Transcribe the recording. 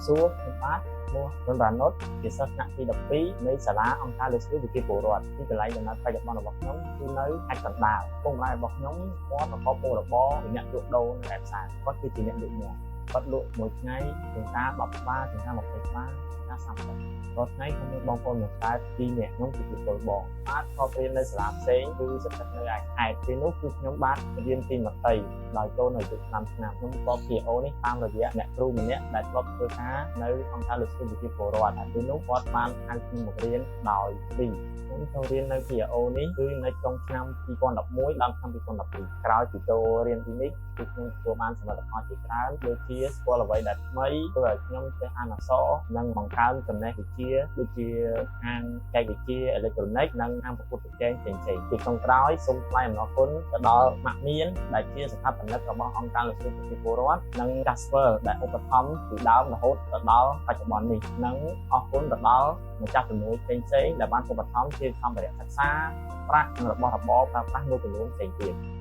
បសួរខ្ញុំបាទឈ្មោះហ៊ុនរ៉ាណុតជាសិស្សថ្នាក់ទី12នៃសាលាអង្គការលើកស្ទួយវិជាពលរដ្ឋទីកន្លែងដំណើរបច្ចុប្បន្នរបស់ខ្ញុំគឺនៅខេត្តកណ្ដាលពុកម្ដាយរបស់ខ្ញុំគាត់ប្រកបមុខរបរជាអ្នកលក់ដូរនៅឯផ្សារគាត់គឺជាអ្នកលក់មាន់គាត់លក់មួយថ្ងៃជាងការ10ក្បាលជាងការ20ក្បាលជាងការ30រាល់ថ្ងៃខ្ញុំមានបងប្អូនមួយខ្សែពីរនាក់ខ្ញុំគឺជាពលបងបាទធ្លាប់រៀននៅសាលាផ្សេងគឺស្ថិតនៅឯខេត្តពេលនោះគឺខ្ញុំបាទរៀនទី20ដោយចូលនៅអាយុ5ឆ្នាំខ្ញុំក៏ PO នេះតាមរយៈអ្នកគ្រូម្នាក់ដែលធ្លាប់ធ្វើការនៅអង្គការលើកស្ទួយវិជ្ជាពលរដ្ឋហើយពេលនោះគាត់បានហៅខ្ញុំមករៀនដោយ free ខ្ញុំចូលរៀននៅ PO នេះគឺនៅក្នុងឆ្នាំ2011ដល់ឆ្នាំ2012ក្រោយពីចូលរៀនទីនេះគឺខ្ញុំទទួលបានសមិទ្ធផលជាច្រើនដូចជាស្គាល់អ្វីដែលថ្មីធ្វើឲ្យខ្ញុំចេះអានអក្សរនិងបង្កើនចំណេះវិជ្ជាដូចជាខាងបច្ចេកវិទ្យាអេឡិចត្រូនិកនិងខាងប្រកួតប្រជែងផ្សេងៗទីចុងក្រោយសូមថ្លែងអំណរគុណទៅដល់ម៉ាក់មានដែលជាស្ថាបនិករបស់អង្គការលើកស្ទួយប្រជាពលរដ្ឋនិង Jasper ដែលឧបត្ថម្ភពីដើមរហូតទៅដល់បច្ចុប្បន្ននេះនិងអរគុណទៅដល់ម្ចាស់ជំនួយផ្សេងៗដែលបានឧបត្ថម្ភជាសម្ភារៈសិក្សាប្រាក់និងរបស់របរប្រើប្រាស់មួយចំនួនផ្សេងទៀត។